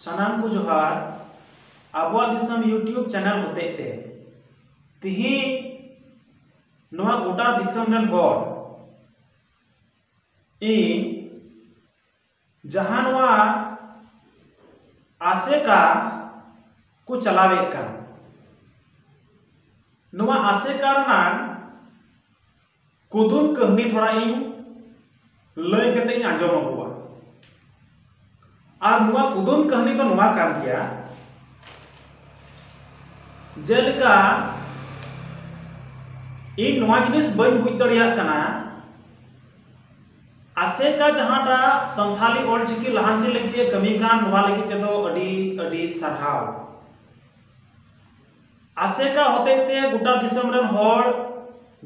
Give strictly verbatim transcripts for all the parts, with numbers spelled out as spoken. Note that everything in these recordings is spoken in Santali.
ᱥᱟᱱᱟᱢ ᱠᱚ ᱡᱚᱦᱟᱨ᱾ ᱟᱵᱚᱣᱟᱜ ᱫᱤᱥᱚᱢ YouTube ᱪᱮᱱᱮᱞ ᱦᱚᱛᱮᱡ ᱛᱮ ᱛᱤᱦᱤᱧ ᱱᱚᱣᱟ ᱜᱚᱴᱟ ᱫᱤᱥᱚᱢ ᱨᱮᱱ ᱦᱚᱲ ᱤᱧ ᱡᱟᱦᱟᱸ ᱱᱚᱣᱟ ᱟᱥᱮᱠᱟ ᱠᱚ ᱪᱟᱞᱟᱣᱮᱫ ᱠᱟᱱ, ᱱᱚᱣᱟ ᱟᱥᱮᱠᱟ ᱨᱮᱱᱟᱜ ᱠᱩᱫᱩᱢ ᱠᱟᱹᱦᱱᱤ ᱛᱷᱚᱲᱟ ᱤᱧ ᱞᱟᱹᱭ ᱠᱟᱛᱮ ᱤᱧ ᱟᱸᱡᱚᱢ ᱟᱵᱚᱣᱟ᱾ ᱟᱨ ᱱᱚᱣᱟ ᱠᱩᱫᱩᱢ ᱠᱟᱹᱦᱱᱤ ᱫᱚ ᱱᱚᱣᱟ ᱠᱟᱱ ᱜᱮᱭᱟ, ᱡᱮᱞᱮᱠᱟ ᱤᱧ ᱱᱚᱣᱟ ᱡᱤᱱᱤᱥ ᱵᱟᱹᱧ ᱵᱩᱡᱽ ᱫᱟᱲᱮᱭᱟᱜ ᱠᱟᱱᱟ, ᱟᱥᱮᱠᱟ ᱡᱟᱦᱟᱸᱴᱟᱜ ᱥᱟᱱᱛᱷᱟᱞᱤ ᱚᱞᱪᱤᱠᱤ ᱞᱟᱦᱟᱱᱛᱤ ᱞᱟᱹᱜᱤᱫ ᱮ ᱠᱟᱹᱢᱤ ᱠᱟᱱ, ᱱᱚᱣᱟ ᱞᱟᱹᱜᱤᱫ ᱛᱮᱫᱚ ᱟᱹᱰᱤ ᱟᱹᱰᱤ ᱥᱟᱨᱦᱟᱣ᱾ ᱟᱥᱮᱠᱟ ᱦᱚᱛᱮᱡ ᱛᱮ ᱜᱚᱴᱟ ᱫᱤᱥᱚᱢ ᱨᱮᱱ ᱦᱚᱲ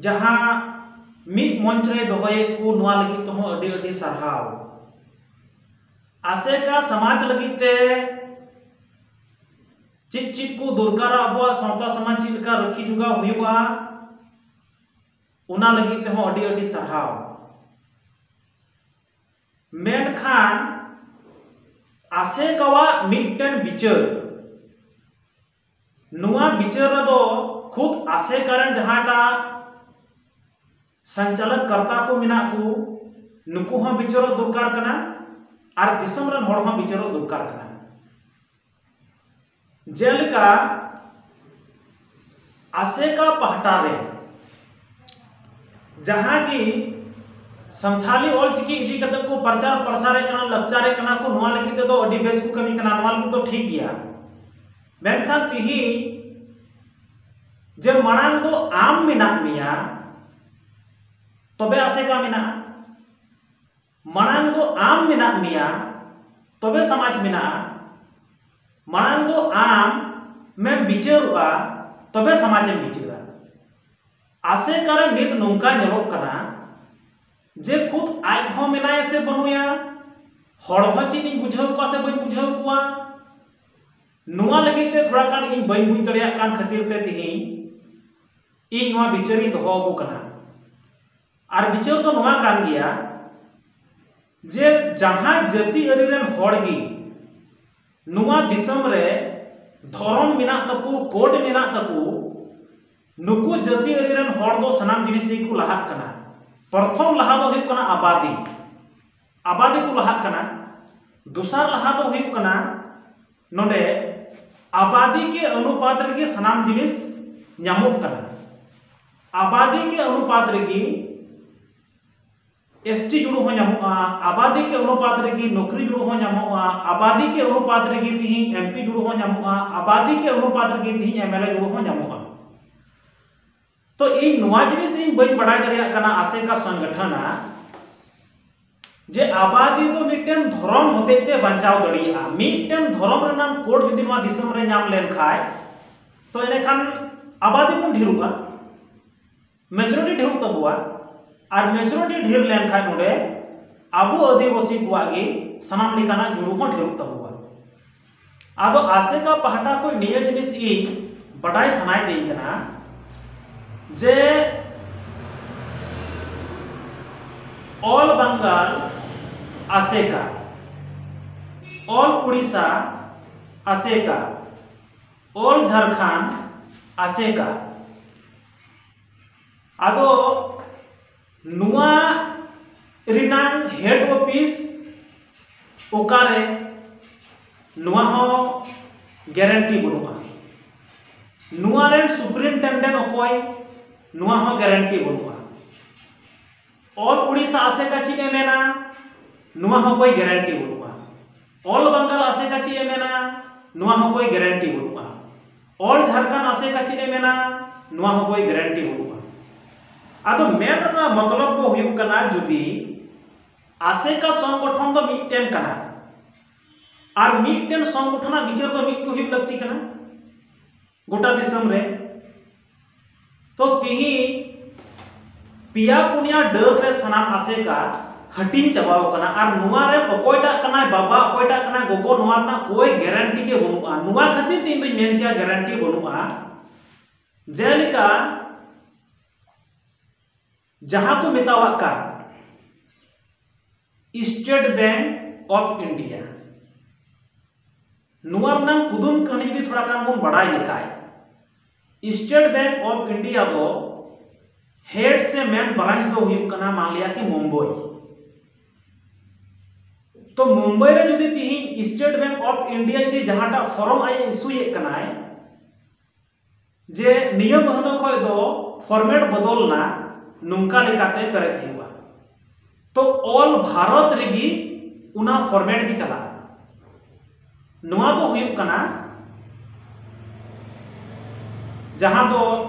ᱡᱟᱦᱟᱸ ᱢᱤᱫ ᱢᱚᱧᱪ ᱨᱮ ᱫᱚᱦᱚᱭᱮᱫ ᱠᱚ, ᱱᱚᱣᱟ ᱞᱟᱹᱜᱤᱫ ᱛᱮᱦᱚᱸ ᱟᱹᱰᱤ ᱟᱹᱰᱤ ᱥᱟᱨᱦᱟᱣ᱾ ᱟᱥᱮᱠᱟ ᱥᱚᱢᱟᱡᱽ ᱞᱟᱹᱜᱤᱫ ᱛᱮ ᱪᱮᱫ ᱪᱮᱫ ᱠᱚ ᱫᱚᱨᱠᱟᱨᱟ, ᱟᱵᱚᱣᱟᱜ ᱥᱟᱶᱛᱟ ᱥᱚᱢᱟᱡᱽ ᱪᱮᱫ ᱞᱮᱠᱟ ᱨᱟᱹᱠᱷᱤ ᱡᱚᱜᱟᱣ ᱦᱩᱭᱩᱜᱼᱟ, ᱚᱱᱟ ᱞᱟᱹᱜᱤᱫ ᱛᱮᱦᱚᱸ ᱟᱹᱰᱤ ᱟᱹᱰᱤ ᱥᱟᱨᱦᱟᱣ᱾ ᱢᱮᱱᱠᱷᱟᱱ ᱟᱥᱮᱠᱟᱣᱟᱜ ᱢᱤᱫᱴᱮᱱ ᱵᱤᱪᱟᱹᱨ, ᱱᱚᱣᱟ ᱵᱤᱪᱟᱹᱨ ᱨᱮᱫᱚ ᱠᱷᱩᱫ ᱟᱥᱮᱠᱟ ᱨᱮᱱ ᱡᱟᱦᱟᱸᱴᱟᱜ ᱥᱚᱧᱪᱟᱞᱚᱠ ᱠᱟᱨᱛᱟ ᱠᱚ ᱢᱮᱱᱟᱜ ᱠᱚ, ᱱᱩᱠᱩ ᱦᱚᱸ ᱵᱤᱪᱟᱹᱨᱚᱜ ᱫᱚᱨᱠᱟᱨ ᱠᱟᱱᱟ ᱟᱨ ᱫᱤᱥᱚᱢ ᱨᱮᱱ ᱦᱚᱲ ᱦᱚᱸ ᱵᱤᱪᱟᱹᱨᱚᱜ ᱫᱚᱨᱠᱟᱨ ᱠᱟᱱᱟ᱾ ᱡᱮᱞᱮᱠᱟ ᱟᱥᱮᱠᱟ ᱯᱟᱦᱴᱟ ᱨᱮ ᱡᱟᱦᱟᱸ ᱜᱮ ᱥᱟᱱᱛᱷᱟᱞᱤ ᱚᱞᱪᱤᱠᱤ ᱤᱫᱤ ᱠᱟᱛᱮ ᱠᱚ ᱯᱨᱚᱪᱟᱨ ᱯᱨᱚᱥᱟᱨᱮᱫ ᱠᱟᱱᱟ, ᱞᱟᱠᱪᱟᱨᱮᱫ ᱠᱟᱱᱟ ᱠᱚ, ᱱᱚᱣᱟ ᱞᱟᱹᱜᱤᱫ ᱛᱮᱫᱚ ᱟᱹᱰᱤ ᱵᱮᱥ ᱠᱚ ᱠᱟᱹᱢᱤ ᱠᱟᱱᱟ, ᱱᱚᱣᱟ ᱞᱟᱹᱜᱤᱫ ᱫᱚ ᱴᱷᱤᱠ ᱜᱮᱭᱟ᱾ ᱢᱮᱱᱠᱷᱟᱱ ᱛᱤᱦᱤᱧ ᱡᱮ ᱢᱟᱲᱟᱝ ᱫᱚ ᱟᱢ ᱢᱮᱱᱟᱜ ᱢᱮᱭᱟ, ᱛᱚᱵᱮ ᱟᱥᱮᱠᱟ ᱢᱮᱱᱟᱜᱼᱟ᱾ ᱢᱟᱲᱟᱝ ᱫᱚ ᱟᱢ ᱢᱮᱱᱟᱜ ᱢᱮᱭᱟ, ᱛᱚᱵᱮ ᱥᱚᱢᱟᱡᱽ ᱢᱮᱱᱟᱜᱼᱟ᱾ ᱢᱟᱲᱟᱝ ᱫᱚ ᱟᱢ ᱢᱮᱢ ᱵᱤᱪᱟᱹᱨᱚᱜᱼᱟ, ᱛᱚᱵᱮ ᱥᱚᱢᱟᱡᱽ ᱮᱢ ᱵᱤᱪᱟᱹᱨᱟ᱾ ᱟᱥᱮᱠᱟ ᱨᱮ ᱱᱤᱛ ᱱᱚᱝᱠᱟ ᱧᱮᱞᱚᱜ ᱠᱟᱱᱟ ᱡᱮ ᱠᱷᱩᱫ ᱟᱡ ᱦᱚᱸ ᱢᱮᱱᱟᱭᱟ ᱥᱮ ᱵᱟᱹᱱᱩᱭᱟ, ᱦᱚᱲ ᱦᱚᱸ ᱪᱮᱫ ᱤᱧ ᱵᱩᱡᱷᱟᱹᱣ ᱠᱚᱣᱟ ᱥᱮ ᱵᱟᱹᱧ ᱵᱩᱡᱷᱟᱹᱣ ᱠᱚᱣᱟ, ᱱᱚᱣᱟ ᱞᱟᱹᱜᱤᱫ ᱛᱮ ᱛᱷᱚᱲᱟ ᱜᱟᱱ ᱤᱧ ᱵᱟᱹᱧ ᱵᱩᱡᱽ ᱫᱟᱲᱮᱭᱟᱜ ᱠᱟᱱ ᱠᱷᱟᱹᱛᱤᱨ ᱛᱮ ᱛᱮᱦᱮᱧ ᱤᱧ ᱱᱚᱣᱟ ᱵᱤᱪᱟᱹᱨᱤᱧ ᱫᱚᱦᱚ ᱟᱠᱚ ᱠᱟᱱᱟ᱾ ᱟᱨ ᱵᱤᱪᱟᱹᱨ ᱫᱚ ᱱᱚᱣᱟ ᱠᱟᱱ ᱜᱮᱭᱟ ᱡᱮ ᱡᱟᱦᱟᱸ ᱡᱟᱹᱛᱤ ᱟᱹᱨᱤ ᱨᱮᱱ ᱦᱚᱲ ᱜᱮ ᱱᱚᱣᱟ ᱫᱤᱥᱚᱢ ᱨᱮ ᱫᱷᱚᱨᱚᱢ ᱢᱮᱱᱟᱜ ᱛᱟᱠᱚ, ᱠᱳᱰ ᱢᱮᱱᱟᱜ ᱛᱟᱠᱚ, ᱱᱩᱠᱩ ᱡᱟᱹᱛᱤᱭᱟᱹᱨᱤ ᱨᱮᱱ ᱦᱚᱲ ᱫᱚ ᱥᱟᱱᱟᱢ ᱡᱤᱱᱤᱥ ᱨᱮᱜᱮ ᱠᱚ ᱞᱟᱦᱟᱜ ᱠᱟᱱᱟ᱾ ᱯᱨᱚᱛᱷᱚᱢ ᱞᱟᱦᱟ ᱫᱚ ᱦᱩᱭᱩᱜ ᱠᱟᱱᱟ ᱟᱵᱟᱫᱤ, ᱟᱵᱟᱫᱤ ᱠᱚ ᱞᱟᱦᱟᱜ ᱠᱟᱱᱟ᱾ ᱫᱚᱥᱟᱨ ᱞᱟᱦᱟ ᱫᱚ ᱦᱩᱭᱩᱜ ᱠᱟᱱᱟ ᱱᱚᱰᱮ ᱟᱵᱟᱫᱤ ᱠᱮ ᱚᱱᱩᱯᱟᱛ ᱨᱮᱜᱮ ᱥᱟᱱᱟᱢ ᱡᱤᱱᱤᱥ ᱧᱟᱢᱚᱜ ᱠᱟᱱᱟ᱾ ᱟᱵᱟᱫᱤ ᱠᱮ ᱚᱱᱩᱯᱟᱛ ᱨᱮᱜᱮ ᱮᱥ ᱴᱤ ᱡᱩᱲᱩ ᱦᱚᱸ ᱧᱟᱢᱚᱜᱼᱟ, ᱟᱵᱟᱫᱤ ᱠᱮ ᱚᱱᱩᱯᱟᱛ ᱨᱮᱜᱮ ᱱᱚᱠᱨᱤ ᱡᱩᱲᱩ ᱦᱚᱸ ᱧᱟᱢᱚᱜᱼᱟ, ᱟᱵᱟᱫᱤ ᱠᱮ ᱚᱱᱩᱯᱟᱛ ᱨᱮᱜᱮ ᱛᱤᱦᱤᱧ ᱮᱢ ᱯᱤ ᱡᱩᱲᱩ ᱦᱚᱸ ᱧᱟᱢᱚᱜᱼᱟ, ᱟᱵᱟᱫᱤ ᱠᱮ ᱚᱱᱩᱯᱟᱛ ᱨᱮᱜᱮ ᱛᱤᱦᱤᱧ ᱮᱢ ᱮᱞ ᱮ ᱡᱩᱲᱩ ᱦᱚᱸ ᱧᱟᱢᱚᱜᱼᱟ᱾ ᱛᱚ ᱤᱧ ᱱᱚᱣᱟ ᱡᱤᱱᱤᱥ ᱤᱧ ᱵᱟᱹᱧ ᱵᱟᱲᱟᱭ ᱫᱟᱲᱮᱭᱟᱜ ᱠᱟᱱᱟ ᱟᱥᱮᱠᱟ ᱥᱚᱝᱜᱚᱴᱷᱚᱱ ᱟᱜ, ᱡᱮ ᱟᱵᱟᱫᱤ ᱫᱚ ᱢᱤᱫᱴᱮᱱ ᱫᱷᱚᱨᱚᱢ ᱦᱚᱛᱮᱡ ᱛᱮ ᱵᱟᱧᱪᱟᱣ ᱫᱟᱲᱮᱭᱟᱜᱼᱟ᱾ ᱢᱤᱫᱴᱮᱱ ᱫᱷᱚᱨᱚᱢ ᱨᱮᱱᱟᱜ ᱠᱳᱰ ᱡᱩᱫᱤ ᱱᱚᱣᱟ ᱫᱤᱥᱚᱢ ᱨᱮ ᱧᱟᱢ ᱞᱮᱱᱠᱷᱟᱱ, ᱛᱚ ᱮᱸᱰᱮᱠᱷᱟᱱ ᱟᱵᱟᱫᱤ ᱵᱚᱱ ᱰᱷᱮᱨᱚᱜᱼᱟ, ᱢᱮᱡᱚᱨᱤᱴᱤ ᱰᱷᱮᱨᱚᱜ ᱛᱟᱵᱚᱣᱟ᱾ ᱟᱨ ᱢᱮᱡᱚᱨᱤᱴᱤ ᱰᱷᱮᱨ ᱞᱮᱱᱠᱷᱟᱱ ᱱᱚᱰᱮ ᱟᱵᱚ ᱟᱹᱫᱤᱵᱟᱹᱥᱤ ᱠᱚᱣᱟᱜ ᱜᱮ ᱥᱟᱱᱟᱢ ᱞᱮᱠᱟᱱᱟᱜ ᱡᱩᱲᱩ ᱦᱚᱸ ᱰᱷᱮᱨᱚᱜ ᱛᱟᱵᱚᱣᱟ᱾ ᱟᱫᱚ ᱟᱥᱮᱠᱟ ᱯᱟᱦᱴᱟ ᱠᱷᱚᱱ ᱱᱤᱭᱟᱹ ᱡᱤᱱᱤᱥ ᱤᱧ ᱵᱟᱰᱟᱭ ᱥᱟᱱᱟᱭᱮᱫᱤᱧ ᱠᱟᱱᱟ ᱡᱮ ᱚᱞ ᱵᱟᱝᱜᱟᱞ ᱟᱥᱮᱠᱟ, ᱚᱞ ᱩᱲᱤᱥᱥᱟ ᱟᱥᱮᱠᱟ, ᱚᱞ ᱡᱷᱟᱲᱠᱷᱚᱸᱰ ᱟᱥᱮᱠᱟ, ᱟᱫᱚ ᱱᱚᱣᱟ ᱨᱮᱱᱟᱝ ᱦᱮᱰ ᱚᱯᱷᱤᱥ ᱚᱠᱟᱨᱮ, ᱱᱚᱣᱟ ᱦᱚᱸ ᱜᱮᱨᱮᱱᱴᱤ ᱵᱟᱹᱱᱩᱜᱼᱟ᱾ ᱱᱚᱣᱟ ᱨᱮᱱ ᱥᱩᱯᱨᱤᱱᱴᱮᱱᱰᱮᱱᱴ ᱚᱠᱚᱭ, ᱱᱚᱣᱟ ᱦᱚᱸ ᱜᱮᱨᱮᱱᱴᱤ ᱵᱟᱹᱱᱩᱜᱼᱟ᱾ ᱚᱞ ᱩᱲᱤᱥᱥᱟ ᱟᱥᱮᱠᱟ ᱪᱮᱫ ᱮ ᱢᱮᱱᱟ, ᱱᱚᱣᱟ ᱦᱚᱸ ᱠᱳᱭ ᱜᱮᱨᱮᱱᱴᱤ ᱵᱟᱹᱱᱩᱜᱼᱟ᱾ ᱚᱞ ᱵᱟᱝᱜᱟᱞ ᱟᱥᱮᱠᱟ ᱪᱮᱫ ᱮ ᱢᱮᱱᱟ, ᱱᱚᱣᱟ ᱦᱚᱸ ᱠᱳᱭ ᱜᱮᱨᱮᱱᱴᱤ ᱵᱟᱹᱱᱩᱜᱼᱟ᱾ ᱚᱞ ᱡᱷᱟᱲᱠᱷᱚᱸᱰ ᱟᱥᱮᱠᱟ ᱪᱮᱫ ᱮ ᱢᱮᱱᱟ, ᱱᱚᱣᱟ ᱦᱚᱸ ᱠᱳᱭ ᱜᱮᱨᱮᱱᱴᱤ ᱵᱟᱹᱱᱩᱜᱼᱟ᱾ ᱟᱫᱚ ᱢᱮᱱ ᱨᱮᱱᱟᱜ ᱢᱚᱛᱞᱚᱵ ᱫᱚ ᱦᱩᱭᱩᱜ ᱠᱟᱱᱟ, ᱡᱩᱫᱤ ᱟᱥᱮᱠᱟ ᱥᱚᱝᱜᱚᱴᱷᱚᱱ ᱫᱚ ᱢᱤᱫᱴᱮᱱ ᱠᱟᱱᱟ ᱟᱨ ᱢᱤᱫᱴᱮᱱ ᱥᱚᱝᱜᱚᱴᱷᱚᱱᱟᱜ ᱵᱤᱪᱟᱹᱨ ᱫᱚ ᱢᱤᱫ ᱠᱚ ᱦᱩᱭᱩᱜ ᱞᱟᱹᱠᱛᱤ ᱠᱟᱱᱟ ᱜᱚᱴᱟ ᱫᱤᱥᱚᱢ ᱨᱮ, ᱛᱚ ᱛᱤᱦᱤᱧ ᱯᱮᱭᱟ ᱯᱩᱱᱭᱟ ᱰᱟᱹᱨ ᱨᱮ ᱥᱟᱱᱟᱢ ᱟᱥᱮᱠᱟ ᱦᱟᱹᱴᱤᱧ ᱪᱟᱵᱟᱣ ᱠᱟᱱᱟ᱾ ᱟᱨ ᱱᱚᱣᱟ ᱨᱮ ᱚᱠᱚᱭᱴᱟᱜ ᱠᱟᱱᱟᱭ ᱵᱟᱵᱟ, ᱚᱠᱚᱭᱴᱟᱜ ᱠᱟᱱᱟᱭ ᱜᱚᱜᱚ, ᱱᱚᱣᱟ ᱨᱮᱱᱟᱜ ᱠᱳᱭ ᱜᱮᱨᱮᱱᱴᱤ ᱜᱮ ᱵᱟᱹᱱᱩᱜᱼᱟ᱾ ᱱᱚᱣᱟ ᱠᱷᱟᱹᱛᱤᱨ ᱛᱮ ᱤᱧ ᱫᱩᱧ ᱢᱮᱱ ᱠᱮᱭᱟ ᱜᱮᱨᱮᱱᱴᱤ ᱵᱟᱹᱱᱩᱜᱼᱟ᱾ ᱡᱮᱞᱮᱠᱟ ᱡᱟᱦᱟᱸ ᱠᱚ ᱢᱮᱛᱟᱣᱟᱜ ᱠᱟᱱ State Bank of India, ᱱᱚᱣᱟ ᱨᱮᱱᱟᱝ ᱠᱩᱫᱩᱢ ᱠᱟᱹᱦᱱᱤ ᱡᱩᱫᱤ ᱛᱷᱚᱲᱟ ᱜᱟᱱ ᱵᱚᱱ ᱵᱟᱲᱟᱭ ᱞᱮᱠᱷᱟᱡ, State Bank of India ᱫᱚ head ᱥᱮ main branch ᱫᱚ ᱦᱩᱭᱩᱜ ᱠᱟᱱᱟ, ᱢᱟᱱ ᱞᱤᱭᱟ ᱠᱤ ᱢᱩᱢᱵᱟᱭ᱾ ᱛᱚ ᱢᱩᱢᱵᱟᱭ ᱨᱮ ᱡᱩᱫᱤ ᱛᱤᱦᱤᱧ State Bank of India ᱡᱩᱫᱤ ᱡᱟᱦᱟᱸᱴᱟᱜ form ᱟᱡ ᱤᱥᱩᱭᱮᱫ ᱠᱟᱱᱟᱭ, ᱡᱮ ᱱᱤᱭᱟᱹ ᱢᱟᱹᱦᱱᱟᱹ ᱠᱷᱚᱱ ᱫᱚ format ᱵᱚᱫᱚᱞ ᱱᱟ, ᱱᱚᱝᱠᱟ ᱞᱮᱠᱟᱛᱮ ᱯᱮᱨᱮᱡ ᱦᱩᱭᱩᱜᱼᱟ᱾ ᱛᱚ all ᱵᱷᱟᱨᱚᱛ ᱨᱮᱜᱮ ᱚᱱᱟ format ᱜᱮ ᱪᱟᱞᱟᱜᱼᱟ᱾ ᱱᱚᱣᱟ ᱫᱚ ᱦᱩᱭᱩᱜ ᱠᱟᱱᱟ ᱡᱟᱦᱟᱸ ᱫᱚ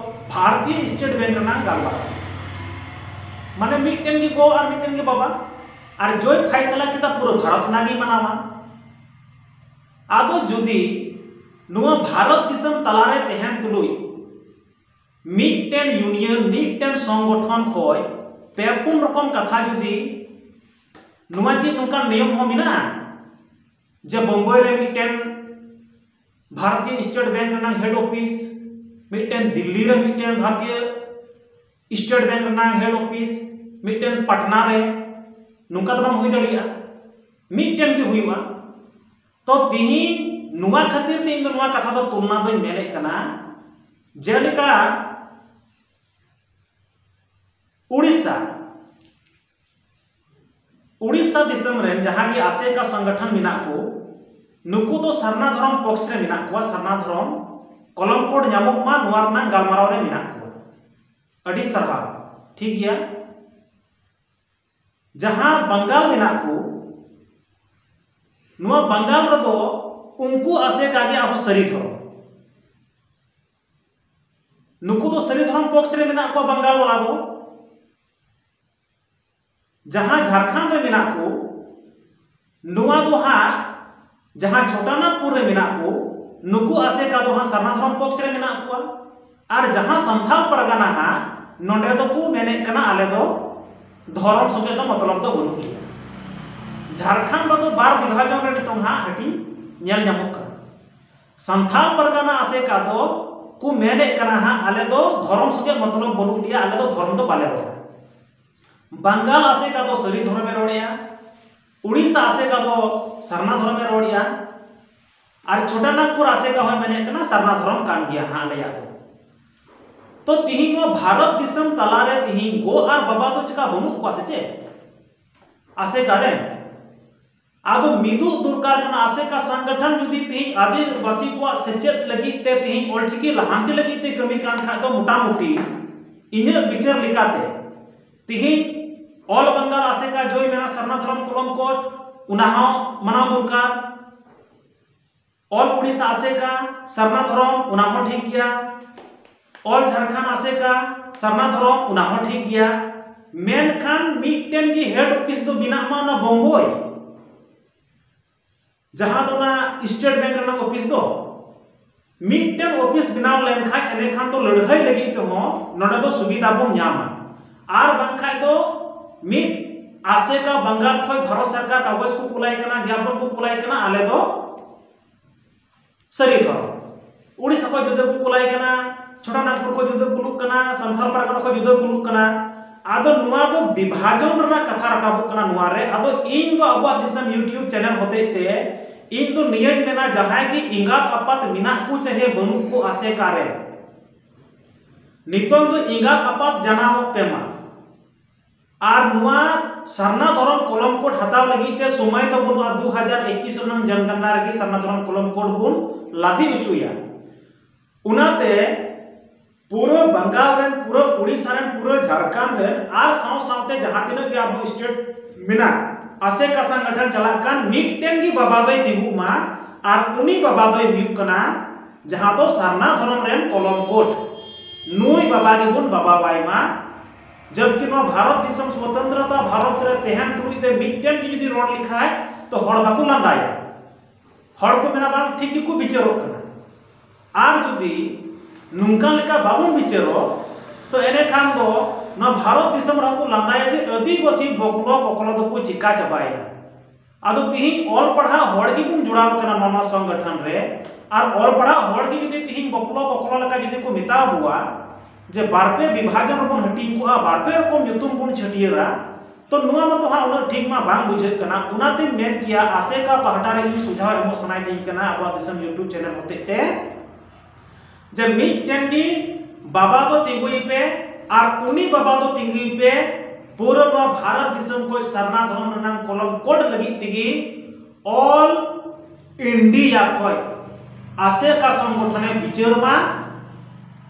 ᱵᱷᱟᱨᱚᱛᱤᱭᱚ State Bank ᱨᱮᱱᱟᱜ ᱜᱟᱞᱢᱟᱨᱟᱣ, ᱢᱟᱱᱮ ᱢᱤᱫᱴᱮᱱ ᱜᱮ ᱜᱚ ᱟᱨ ᱢᱤᱫᱴᱮᱱ ᱜᱮ ᱵᱟᱵᱟ, ᱟᱨ ᱡᱚᱭ ᱯᱷᱟᱭᱥᱟᱞᱟ ᱠᱮᱫᱟ, ᱯᱩᱨᱟᱹ ᱵᱷᱟᱨᱚᱛ ᱚᱱᱟ ᱜᱮᱭ ᱢᱟᱱᱟᱣᱟ᱾ ᱟᱫᱚ ᱡᱩᱫᱤ ᱱᱚᱣᱟ ᱵᱷᱟᱨᱚᱛ ᱫᱤᱥᱚᱢ ᱛᱟᱞᱟᱨᱮ ᱛᱟᱦᱮᱱ ᱛᱩᱞᱩᱡ ᱢᱤᱫᱴᱮᱱ union, ᱢᱤᱫᱴᱮᱱ ᱥᱚᱝᱜᱚᱴᱷᱚᱱ ᱠᱷᱚᱱ ᱯᱮ ᱯᱩᱱ ᱨᱚᱠᱚᱢ ᱠᱟᱛᱷᱟ ᱡᱩᱫᱤ, ᱱᱚᱣᱟ ᱪᱮᱫ ᱱᱚᱝᱠᱟᱱ ᱱᱤᱭᱚᱢ ᱦᱚᱸ ᱢᱮᱱᱟᱜᱼᱟ ᱡᱮ ᱵᱳᱢᱵᱟᱭ ᱨᱮ ᱢᱤᱫᱴᱮᱱ ᱵᱷᱟᱨᱚᱛᱤᱭᱚ State Bank ᱨᱮᱱᱟᱜ head office, ᱢᱤᱫᱴᱮᱱ ᱫᱤᱞᱞᱤ ᱨᱮ ᱢᱤᱫᱴᱮᱱ ᱵᱷᱟᱨᱚᱛᱤᱭᱚ State Bank ᱨᱮᱱᱟᱜ head office, ᱢᱤᱫᱴᱮᱱ ᱯᱟᱴᱱᱟ ᱨᱮ, ᱱᱚᱝᱠᱟ ᱫᱚ ᱵᱟᱝ ᱦᱩᱭ ᱫᱟᱲᱮᱭᱟᱜᱼᱟ, ᱢᱤᱫᱴᱮᱱ ᱜᱮ ᱦᱩᱭᱩᱜᱼᱟ᱾ ᱛᱚ ᱛᱤᱦᱤᱧ ᱱᱚᱣᱟ ᱠᱷᱟᱹᱛᱤᱨ ᱛᱮ ᱤᱧ ᱫᱚ ᱱᱚᱣᱟ ᱠᱟᱛᱷᱟ ᱫᱚ ᱛᱩᱞᱱᱟ ᱫᱚᱧ ᱢᱮᱱᱮᱫ ᱠᱟᱱᱟ, ᱡᱮᱞᱮᱠᱟ ᱩᱲᱤᱥᱥᱟ, ᱩᱲᱤᱥᱥᱟ ᱫᱤᱥᱚᱢ ᱨᱮᱱ ᱡᱟᱦᱟᱸ ᱜᱮ ᱟᱥᱮᱠᱟ ᱥᱚᱝᱜᱚᱴᱷᱚᱱ ᱢᱮᱱᱟᱜ ᱠᱚ, ᱱᱩᱠᱩ ᱫᱚ ᱥᱟᱨᱱᱟ ᱫᱷᱚᱨᱚᱢ ᱯᱚᱠᱷ ᱨᱮ ᱢᱮᱱᱟᱜ ᱠᱚᱣᱟ, ᱥᱟᱨᱱᱟ ᱫᱷᱚᱨᱚᱢ ᱠᱚᱞᱚᱢ ᱠᱳᱰ ᱧᱟᱢᱚᱜ ᱢᱟ, ᱱᱚᱣᱟ ᱨᱮᱱᱟᱜ ᱜᱟᱞᱢᱟᱨᱟᱣ ᱨᱮ ᱢᱮᱱᱟᱜ ᱠᱚᱣᱟ᱾ ᱟᱹᱰᱤ ᱥᱟᱨᱦᱟᱣ, ᱴᱷᱤᱠ ᱜᱮᱭᱟ᱾ ᱡᱟᱦᱟᱸ ᱵᱟᱝᱜᱟᱞ ᱢᱮᱱᱟᱜ ᱠᱚ, ᱱᱚᱣᱟ ᱵᱟᱝᱜᱟᱞ ᱨᱮᱫᱚ ᱩᱱᱠᱩ ᱟᱥᱮᱠᱟ ᱜᱮ ᱟᱨᱦᱚᱸ ᱥᱟᱹᱨᱤ ᱫᱷᱚᱨᱚᱢ᱾ ᱱᱩᱠᱩ ᱫᱚ ᱥᱟᱹᱨᱤ ᱫᱷᱚᱨᱚᱢ ᱯᱚᱠᱷ ᱨᱮ ᱢᱮᱱᱟᱜ ᱠᱚᱣᱟ ᱵᱟᱝᱜᱟᱞ ᱵᱟᱞᱟ ᱫᱚ᱾ ᱡᱟᱦᱟᱸ ᱡᱷᱟᱲᱠᱷᱚᱸᱰ ᱨᱮ ᱢᱮᱱᱟᱜ ᱠᱚ, ᱱᱚᱣᱟ ᱫᱚ ᱦᱟᱸᱜ ᱡᱟᱦᱟᱸ ᱪᱷᱳᱴᱟᱱᱟᱜᱯᱩᱨ ᱨᱮ ᱢᱮᱱᱟᱜ ᱠᱚ, ᱱᱩᱠᱩ ᱟᱥᱮᱠᱟ ᱫᱚ ᱦᱟᱸᱜ ᱥᱟᱨᱱᱟ ᱫᱷᱚᱨᱚᱢ ᱯᱚᱠᱷ ᱨᱮ ᱢᱮᱱᱟᱜ ᱠᱚᱣᱟ᱾ ᱟᱨ ᱡᱟᱦᱟᱸ ᱥᱟᱱᱛᱷᱟᱞ ᱯᱟᱨᱜᱟᱱᱟ ᱦᱟᱸᱜ, ᱱᱚᱰᱮ ᱫᱚᱠᱚ ᱢᱮᱱᱮᱫ ᱠᱟᱱᱟ, ᱟᱞᱮ ᱫᱚ ᱫᱷᱚᱨᱚᱢ ᱥᱚᱸᱜᱮ ᱫᱚ ᱢᱚᱛᱞᱚᱵ ᱫᱚ ᱵᱟᱹᱱᱩᱜ ᱞᱮᱭᱟ᱾ ᱡᱷᱟᱲᱠᱷᱚᱸᱰ ᱨᱮᱫᱚ ᱵᱟᱨ ᱵᱤᱵᱷᱟᱡᱚᱱ ᱨᱮ ᱱᱤᱛᱚᱝ ᱦᱟᱸᱜ ᱦᱟᱹᱴᱤᱧ ᱧᱮᱞ ᱧᱟᱢᱚᱜ ᱠᱟᱱᱟ᱾ ᱥᱟᱱᱛᱷᱟᱞ ᱯᱟᱨᱜᱟᱱᱟ ᱟᱥᱮᱠᱟ ᱫᱚ ᱠᱚ ᱢᱮᱱᱮᱫ ᱠᱟᱱᱟ ᱦᱟᱸᱜ, ᱟᱞᱮ ᱫᱚ ᱫᱷᱚᱨᱚᱢ ᱥᱚᱸᱜᱮ ᱢᱚᱛᱞᱚᱵ ᱵᱟᱹᱱᱩᱜ ᱞᱮᱭᱟ, ᱟᱞᱮ ᱫᱚ ᱫᱷᱚᱨᱚᱢ ᱫᱚ ᱵᱟᱞᱮ ᱨᱚᱲᱟ᱾ ᱵᱟᱝᱜᱟᱞ ᱟᱥᱮᱠᱟ ᱫᱚ ᱥᱟᱹᱨᱤ ᱫᱷᱚᱨᱚᱢᱮ ᱨᱚᱲᱮᱜᱼᱟ, ᱩᱲᱤᱥᱥᱟ ᱟᱥᱮᱠᱟ ᱫᱚ ᱥᱟᱨᱱᱟ ᱫᱷᱚᱨᱚᱢᱮ ᱨᱚᱲᱮᱜᱼᱟ, ᱟᱨ ᱪᱷᱳᱴᱟ ᱱᱟᱜᱽᱯᱩᱨ ᱟᱥᱮᱠᱟ ᱦᱚᱸᱭ ᱢᱮᱱᱮᱫ ᱠᱟᱱᱟ ᱥᱟᱨᱱᱟ ᱫᱷᱚᱨᱚᱢ ᱠᱟᱱ ᱜᱮᱭᱟ ᱦᱟᱸᱜ ᱟᱞᱮᱭᱟᱜ ᱫᱚ᱾ ᱛᱚ ᱛᱤᱦᱤᱧ ᱱᱚᱣᱟ ᱵᱷᱟᱨᱚᱛ ᱫᱤᱥᱚᱢ ᱛᱟᱞᱟᱨᱮ ᱛᱤᱦᱤᱧ ᱜᱚ ᱟᱨ ᱵᱟᱵᱟ ᱫᱚ ᱪᱮᱠᱟ ᱵᱟᱹᱱᱩᱜ ᱠᱚᱣᱟ ᱥᱮ ᱪᱮᱫ ᱟᱥᱮᱠᱟ ᱨᱮ? ᱟᱫᱚ ᱢᱤᱫᱩᱜ ᱫᱚᱨᱠᱟᱨ ᱠᱟᱱᱟ᱾ ᱟᱥᱮᱠᱟ ᱥᱚᱝᱜᱚᱴᱷᱚᱱ ᱡᱩᱫᱤ ᱛᱤᱦᱤᱧ ᱟᱹᱫᱤᱵᱟᱹᱥᱤ ᱠᱚᱣᱟᱜ ᱥᱮᱪᱮᱫ ᱞᱟᱹᱜᱤᱫ ᱛᱮ, ᱛᱤᱦᱤᱧ ᱚᱞᱪᱤᱠᱤ ᱞᱟᱦᱟᱱᱛᱤ ᱞᱟᱹᱜᱤᱫ ᱛᱮ ᱠᱟᱹᱢᱤ ᱠᱟᱱ ᱠᱷᱟᱡ ᱫᱚ ᱢᱚᱴᱟᱢᱩᱴᱤ ᱤᱧᱟᱹᱜ ᱵᱤᱪᱟᱹᱨ ᱞᱮᱠᱟᱛᱮ ᱛᱤᱦᱤᱧ ᱚᱞ ᱵᱟᱝᱜᱟᱞ ᱟᱥᱮᱠᱟ ᱡᱚᱭ ᱢᱮᱱᱟ ᱥᱟᱨᱱᱟ ᱫᱷᱚᱨᱚᱢ ᱠᱚᱞᱚᱢ ᱠᱳᱰ, ᱚᱱᱟ ᱦᱚᱸ ᱢᱟᱱᱟᱣ ᱫᱚᱨᱠᱟᱨ᱾ ᱚᱞ ᱩᱲᱤᱥᱥᱟ ᱟᱥᱮᱠᱟ ᱥᱟᱨᱱᱟ ᱫᱷᱚᱨᱚᱢ, ᱚᱱᱟ ᱦᱚᱸ ᱴᱷᱤᱠ ᱜᱮᱭᱟ᱾ ᱚᱞ ᱡᱷᱟᱲᱠᱷᱚᱸᱰ ᱟᱥᱮᱠᱟ ᱥᱟᱨᱱᱟ ᱫᱷᱚᱨᱚᱢ, ᱚᱱᱟ ᱦᱚᱸ ᱴᱷᱤᱠ ᱜᱮᱭᱟ᱾ ᱢᱮᱱᱠᱷᱟᱱ ᱢᱤᱫᱴᱮᱱ ᱜᱮ ᱦᱮᱰ ᱚᱯᱷᱤᱥ ᱫᱚ ᱵᱮᱱᱟᱜ ᱢᱟ ᱚᱱᱟ ᱵᱚᱢᱵᱳᱭ, ᱡᱟᱦᱟᱸ ᱫᱚ ᱚᱱᱟ ᱥᱴᱮᱴ ᱵᱮᱝᱠ ᱨᱮᱱᱟᱜ ᱚᱯᱷᱤᱥ ᱫᱚ᱾ ᱢᱤᱫᱴᱮᱱ ᱚᱯᱷᱤᱥ ᱵᱮᱱᱟᱣ ᱞᱮᱱᱠᱷᱟᱱ ᱮᱸᱰᱮᱠᱷᱟᱱ ᱫᱚ ᱞᱟᱹᱲᱦᱟᱹᱭ ᱞᱟᱹᱜᱤᱫ ᱛᱮᱦᱚᱸ ᱱᱚᱰᱮ ᱫᱚ ᱥᱩᱵᱤᱫᱷᱟ ᱵᱚᱱ ᱧᱟᱢᱟ᱾ ᱟᱨ ᱵᱟᱝᱠᱷᱟᱡ ᱫᱚ ᱢᱤᱫ ᱟᱥᱮᱠᱟ ᱵᱟᱝᱜᱟᱞ ᱠᱷᱚᱱ ᱵᱷᱟᱨᱚᱛ ᱥᱚᱨᱠᱟᱨ ᱠᱟᱜᱚᱡᱽ ᱠᱚ ᱠᱩᱞᱟᱭ ᱠᱟᱱᱟ, ᱜᱮᱭᱟᱯᱚᱱ ᱠᱚ ᱠᱩᱞᱟᱭ ᱠᱟᱱᱟ, ᱟᱞᱮ ᱫᱚ ᱥᱟᱹᱨᱤ ᱫᱷᱚᱨᱚᱢ᱾ ᱩᱲᱤᱥᱥᱟ ᱠᱷᱚᱱ ᱡᱩᱫᱟᱹ ᱠᱚ ᱠᱩᱞᱟᱭ ᱠᱟᱱᱟ, ᱪᱷᱳᱴᱟ ᱱᱟᱜᱽᱯᱩᱨ ᱠᱷᱚᱱ ᱡᱩᱫᱟᱹ ᱠᱩᱞᱩᱜ ᱠᱟᱱᱟ, ᱥᱟᱱᱛᱟᱲ ᱯᱟᱨᱜᱟᱱᱟ ᱠᱷᱚᱱ ᱡᱩᱫᱟᱹ ᱠᱩᱞᱩᱜ ᱠᱟᱱᱟ᱾ ᱟᱫᱚ ᱱᱚᱣᱟ ᱫᱚ ᱵᱤᱵᱷᱟᱡᱚᱱ ᱨᱮᱱᱟᱜ ᱠᱟᱛᱷᱟ ᱨᱟᱠᱟᱵᱚᱜ ᱠᱟᱱᱟ ᱱᱚᱣᱟ ᱨᱮ᱾ ᱟᱫᱚ ᱤᱧ ᱫᱚ ᱟᱵᱚᱣᱟᱜ ᱫᱤᱥᱚᱢ YouTube ᱪᱮᱱᱮᱞ ᱦᱚᱛᱮᱡ ᱛᱮ ᱤᱧ ᱫᱚ ᱱᱤᱭᱟᱹᱧ ᱢᱮᱱᱟ, ᱡᱟᱦᱟᱸᱭ ᱜᱮ ᱮᱸᱜᱟᱛ ᱟᱯᱟᱛ ᱢᱮᱱᱟᱜ ᱠᱚ ᱪᱟᱦᱮ ᱵᱟᱹᱱᱩᱜ ᱠᱚ ᱟᱥᱮᱠᱟ ᱨᱮ, ᱱᱤᱛᱚᱝ ᱫᱚ ᱮᱸᱜᱟᱛ ᱟᱯᱟᱛ ᱡᱟᱱᱟᱢᱚᱜ ᱯᱮ ᱢᱟ᱾ ᱟᱨ ᱱᱚᱣᱟ ᱥᱟᱨᱱᱟ ᱫᱷᱚᱨᱚᱢ ᱠᱚᱞᱚᱢ ᱠᱳᱰ ᱦᱟᱛᱟᱣ ᱞᱟᱹᱜᱤᱫ ᱛᱮ ᱥᱚᱢᱚᱭ ᱫᱚ ᱵᱟᱹᱱᱩᱜᱼᱟ᱾ ᱫᱩ ᱦᱟᱡᱟᱨ ᱮᱠᱩᱥ ᱨᱮᱱᱟᱜ ᱡᱚᱱᱜᱚᱱᱱᱟ ᱨᱮᱜᱮ ᱥᱟᱨᱱᱟ ᱫᱷᱚᱨᱚᱢ ᱠᱚᱞᱚᱢ ᱠᱳᱰ ᱵᱚᱱ ᱞᱟᱫᱮ ᱦᱚᱪᱚᱭᱟ᱾ ᱚᱱᱟᱛᱮ ᱯᱩᱨᱟᱹ ᱵᱟᱝᱜᱟᱞ ᱨᱮᱱ, ᱯᱩᱨᱟᱹ ᱩᱲᱤᱥᱥᱟ ᱨᱮᱱ, ᱯᱩᱨᱟᱹ ᱡᱷᱟᱲᱠᱷᱚᱸᱰ ᱨᱮᱱ ᱟᱨ ᱥᱟᱶ ᱥᱟᱶᱛᱮ ᱡᱟᱦᱟᱸ ᱛᱤᱱᱟᱹᱜ ᱜᱮ ᱟᱨᱦᱚᱸ ᱥᱴᱮᱴ ᱢᱮᱱᱟᱜ, ᱟᱥᱮᱠᱟ ᱥᱚᱝᱜᱚᱴᱷᱚᱱ ᱪᱟᱞᱟᱜ ᱠᱟᱱ, ᱢᱤᱫᱴᱮᱱ ᱜᱮ ᱵᱟᱵᱟ ᱫᱚᱭ ᱛᱤᱸᱜᱩᱜ ᱢᱟ᱾ ᱟᱨ ᱩᱱᱤ ᱵᱟᱵᱟ ᱫᱚᱭ ᱦᱩᱭᱩᱜ ᱠᱟᱱᱟ ᱡᱟᱦᱟᱸ ᱫᱚ ᱥᱟᱨᱱᱟ ᱫᱷᱚᱨᱚᱢ ᱨᱮᱱ ᱠᱚᱞᱚᱢ ᱠᱳᱰ᱾ ᱱᱩᱭ ᱵᱟᱵᱟ ᱜᱮᱵᱚᱱ ᱵᱟᱵᱟᱣᱟᱭ ᱢᱟ᱾ ᱡᱚᱵᱠᱤ ᱱᱚᱣᱟ ᱵᱷᱟᱨᱚᱛ ᱫᱤᱥᱚᱢ ᱥᱚᱛᱚᱱᱛᱨᱚᱛᱟ ᱵᱷᱟᱨᱚᱛ ᱨᱮ ᱛᱟᱦᱮᱱ ᱛᱩᱞᱩᱡ ᱛᱮ ᱢᱤᱫᱴᱮᱱ ᱜᱮ ᱡᱩᱫᱤ ᱨᱚᱲ ᱞᱮᱠᱷᱟᱡ ᱛᱚ ᱦᱚᱲ ᱵᱟᱠᱚ ᱞᱟᱸᱫᱟᱭᱟ᱾ ᱦᱚᱲ ᱠᱚ ᱢᱮᱱᱟ, "ᱵᱟᱝ, ᱴᱷᱤᱠ ᱜᱮᱠᱚ ᱵᱤᱪᱟᱹᱨᱚᱜ ᱠᱟᱱᱟ᱾" ᱟᱨ ᱡᱩᱫᱤ ᱱᱚᱝᱠᱟ ᱞᱮᱠᱟ ᱵᱟᱵᱚᱱ ᱵᱤᱪᱟᱹᱨᱚᱜ, ᱛᱚ ᱮᱸᱰᱮᱠᱷᱟᱱ ᱫᱚ ᱱᱚᱣᱟ ᱵᱷᱟᱨᱚᱛ ᱫᱤᱥᱚᱢ ᱨᱮᱦᱚᱸ ᱠᱚ ᱞᱟᱸᱫᱟᱭᱟ ᱡᱮ ᱟᱹᱫᱤᱵᱟᱹᱥᱤ ᱵᱚᱠᱞᱚ ᱠᱚᱠᱞᱚ ᱫᱚᱠᱚ ᱪᱤᱠᱟ ᱪᱟᱵᱟᱭᱮᱱᱟ᱾ ᱟᱫᱚ ᱛᱤᱦᱤᱧ ᱚᱞ ᱯᱟᱲᱦᱟᱣ ᱦᱚᱲ ᱜᱮᱵᱚᱱ ᱡᱚᱲᱟᱣ ᱠᱟᱱᱟ ᱱᱚᱣᱟ, ᱱᱚᱣᱟ ᱥᱚᱝᱜᱚᱴᱷᱚᱱ ᱨᱮ, ᱟᱨ ᱚᱞ ᱯᱟᱲᱦᱟᱣ ᱦᱚᱲ ᱜᱮ ᱡᱩᱫᱤ ᱛᱤᱦᱤᱧ ᱵᱚᱠᱞᱚ ᱠᱚᱠᱞᱚ ᱞᱮᱠᱟ ᱡᱩᱫᱤ ᱠᱚ ᱢᱮᱛᱟ ᱵᱚᱣᱟ ᱡᱮ ᱵᱟᱨᱯᱮ ᱵᱤᱵᱷᱟᱡᱚᱱ ᱨᱮᱵᱚᱱ ᱦᱟᱹᱴᱤᱧ ᱠᱚᱜᱼᱟ, ᱵᱟᱨᱯᱮ ᱨᱚᱠᱚᱢ ᱧᱩᱛᱩᱢ ᱵᱚᱱ ᱪᱷᱟᱹᱴᱭᱟᱹᱨᱟ, ᱛᱚ ᱱᱚᱣᱟ ᱢᱟᱛᱚ ᱦᱟᱸᱜ ᱩᱱᱟᱹᱜ ᱴᱷᱤᱠ ᱢᱟ ᱵᱟᱝ ᱵᱩᱡᱷᱟᱹᱜ ᱠᱟᱱᱟ, ᱚᱱᱟᱛᱮᱧ ᱢᱮᱱ ᱠᱮᱭᱟ ᱟᱥᱮᱠᱟ ᱯᱟᱦᱴᱟ ᱨᱮ ᱤᱧ ᱥᱩᱡᱷᱟᱣ ᱮᱢᱚᱜ ᱥᱟᱱᱟᱭᱮᱫᱤᱧ ᱠᱟᱱᱟ ᱟᱵᱚᱣᱟᱜ ᱫᱤᱥᱚᱢ YouTube ᱪᱮᱱᱮᱞ ᱦᱚᱛᱮᱡ ᱛᱮ, ᱡᱮ ᱢᱤᱫᱴᱮᱱ ᱜᱮ ᱵᱟᱵᱟ ᱫᱚ ᱛᱤᱸᱜᱩᱭ ᱯᱮ, ᱟᱨ ᱩᱱᱤ ᱵᱟᱵᱟ ᱫᱚ ᱛᱤᱸᱜᱩᱭ ᱯᱮ ᱯᱩᱨᱟᱹ ᱱᱚᱣᱟ ᱵᱷᱟᱨᱚᱛ ᱫᱤᱥᱚᱢ ᱠᱷᱚᱱ ᱥᱟᱨᱱᱟ ᱫᱷᱚᱨᱚᱢ ᱨᱮᱱᱟᱜ ᱠᱚᱞᱚᱢ ᱠᱳᱰ ᱞᱟᱹᱜᱤᱫ ᱛᱮᱜᱮ ᱚᱞ ᱤᱱᱰᱤᱭᱟ ᱠᱷᱚᱱ ᱟᱥᱮᱠᱟ ᱥᱚᱝᱜᱚᱴᱷᱚᱱᱮ ᱵᱤᱪᱟᱹᱨ ᱢᱟ᱾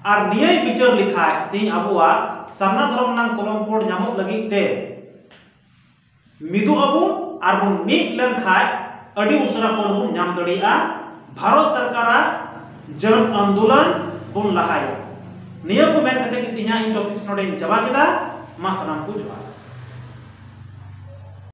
ᱟᱨ ᱱᱤᱭᱟᱹᱭ ᱵᱤᱪᱟᱹᱨ ᱞᱮᱠᱷᱟᱡ ᱛᱮᱦᱮᱧ ᱟᱵᱚᱣᱟᱜ ᱥᱟᱨᱱᱟ ᱫᱷᱚᱨᱚᱢ ᱨᱮᱱᱟᱜ ᱠᱚᱞᱚᱢ ᱠᱳᱰ ᱧᱟᱢᱚᱜ ᱞᱟᱹᱜᱤᱫ ᱛᱮ ᱢᱤᱫᱚᱜ ᱟᱵᱚᱱ ᱟᱨ ᱵᱚᱱ ᱢᱤᱫ ᱞᱮᱱᱠᱷᱟᱡ ᱟᱹᱰᱤ ᱩᱥᱟᱹᱨᱟ ᱠᱳᱰ ᱵᱚᱱ ᱧᱟᱢ ᱫᱟᱲᱮᱭᱟᱜᱼᱟ᱾ ᱵᱷᱟᱨᱚᱛ ᱥᱚᱨᱠᱟᱨᱟᱜ ᱡᱚᱱ ᱟᱱᱫᱳᱞᱚᱱ ᱵᱚᱱ ᱞᱟᱦᱟᱭᱟ᱾ ᱱᱤᱭᱟᱹ ᱠᱚ ᱢᱮᱱ ᱠᱟᱛᱮ ᱜᱮ ᱛᱮᱦᱮᱧᱟᱜ ᱤᱧ ᱴᱚᱯᱤᱠᱥ ᱱᱚᱰᱮᱧ ᱪᱟᱵᱟ ᱠᱮᱫᱟ᱾ ᱢᱟ ᱥᱟᱱᱟᱢ ᱠᱚ ᱡᱚᱦᱟᱨ᱾